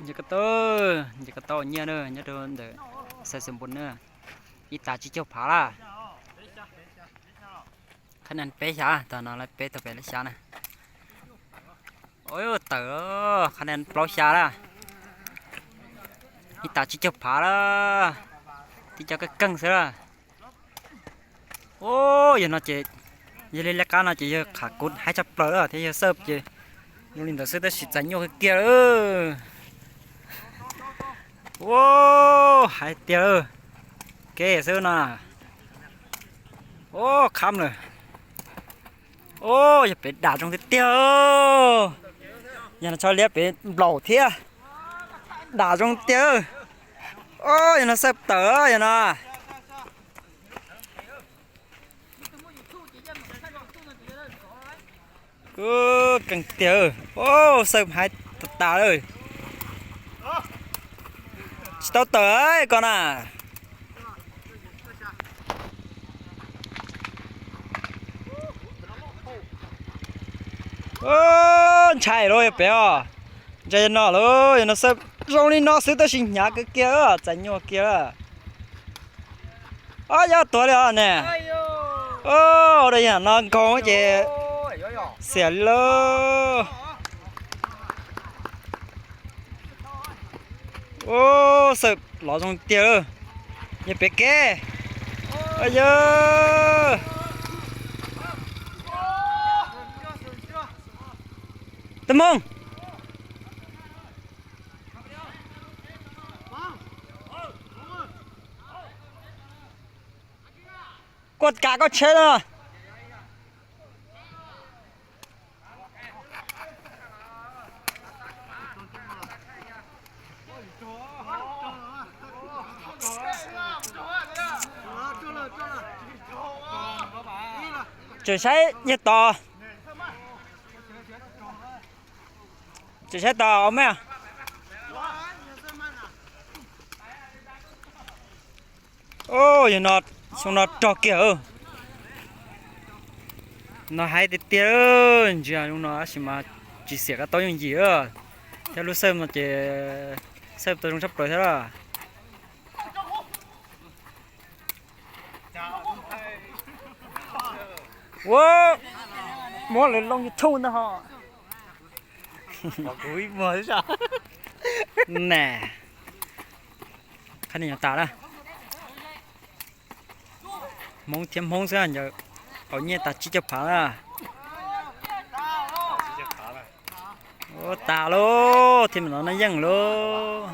Nce ko taw, nce ko taw nyiaj na, nyob rau ntawm Xais Xeem Npus na, ib tas tsib caug phav lawm. Qhab nees peb xya, tag no lawv peb tau pem lawv xya na. Ua tawm, qhab nees plaub xya lawm, ib tas tsib caug phav lawm, tib co keej keej xwb lawm. Ua yog no ces, yog li laj qab no ces yog qhov kuv haib tshaj plaws lawm thiab yog xawb ces zoo li ntawd xwb tab sis txais nyuaj kiag lawm. Ua, haib tiag lawm, keej xwb no. Ua, khab lawm. Ua, yog pem dam zoo tiag tiag. Yog no txhob liab pem nplaum thiab. Dam zoo tiag. Ua, yog no xawb tawm yog no. Keej tiag. Ua, xawb haib tas tas lawm. Tsis tau tawm ko na. Ntshai lauj yog pem os. Ntshai yog no lauj, yog no xawb zoo li no xwb tab sis hnyav kawg kiag, txais nyuaj kiag lawm. Ob, yob tuag li os ne. Ua, ua dab yam no nkaug ces xiam li lauj. Ua, xawb lov zoo tiag lawm. Yog pem kev. Yog Tub Hmoob, kuj kam koj tsheb no. Tseem saib yawg Tos. Tseem saib Tos me. Yog no, xyoo no rog kiag. No haib tiag tiag, ntsia zoo no tab sis mas tsis xiam koj tau yooj yim. Thiab lub xawb no ces xawb tau zoo tshaj plaws thiab lawm. Ua, muab lawv loo YouTube ntag ho. Kuv ib muag xwb. Nab, qhab nees nyuag tas lawm. Hmoob thiab Hmoob xwb, ncaws qaum nyiaj tas tsib caug phav lawm. Ua tas lauj, thiab me no noj yeej lauj.